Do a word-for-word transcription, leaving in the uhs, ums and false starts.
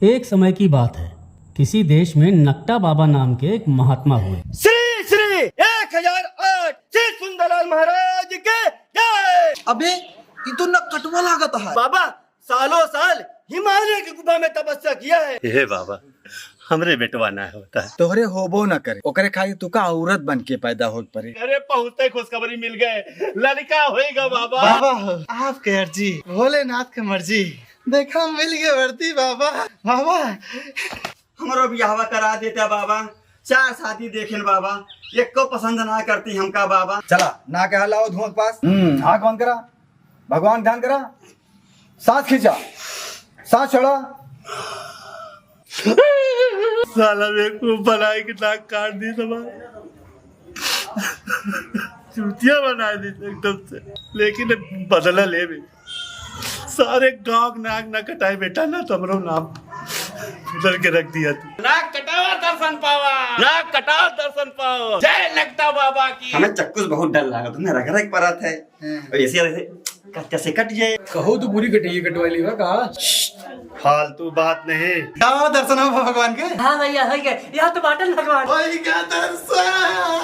एक समय की बात है, किसी देश में नकटा बाबा नाम के एक महात्मा हुए। श्री श्री एक हजार आठ श्री सुंदरलाल महाराज के जय। अबे, ई तो नकटवा लागत है। बाबा सालों साल हिमालय की गुफा में तपस्या किया है। हे बाबा, हमरे बेटवा ना होता। तोहरे होबो न करे, ओकरे खातिर तुका औरत बन के पैदा होए पड़े। अरे, पहुँचते खुशखबरी मिल गए, लड़का होएगा बाबा। बाबा हो, आपके अर्जी, भोलेनाथ के मर्जी। देखा, मिल गए वर्दी बाबा। बाबा, हमरो बियाहवा करा देता बाबा। चार शादी देखेन बाबा, एको पसंद ना करती हमका बाबा। चला, ना कहा लाओ धुआं के पास। हम्म, आँख बंद करा, भगवान ध्यान करा, सांस खींचा, सांस छोड़ा। साला बेवकूफ बनाए के नाक काट दी तुम्हारे। चूतिया बनाए दी एकदम से। लेकिन बदला ले बे। सारे गांव के नाक ना कटाए बेटा, ना तो हमरो नाम बदल के रख दिया तू। नाक कटावा दर्शन पावा, नाक कटावा दर्शन पावा। जय नकटा बाबा की। हमें चक्कू से बहुत डर लगा, तुम्हें रख रख परत है। हाँ। और ऐसे ऐसे कट से कट जाए। कहो तो पूरी कटिए कटवाई लेवा का। फालतू बात नहीं। का दर्शन हो भगवान के? हाँ भैया, हो गया। यहाँ तो बाटन भगवान। हो गया दर्शन।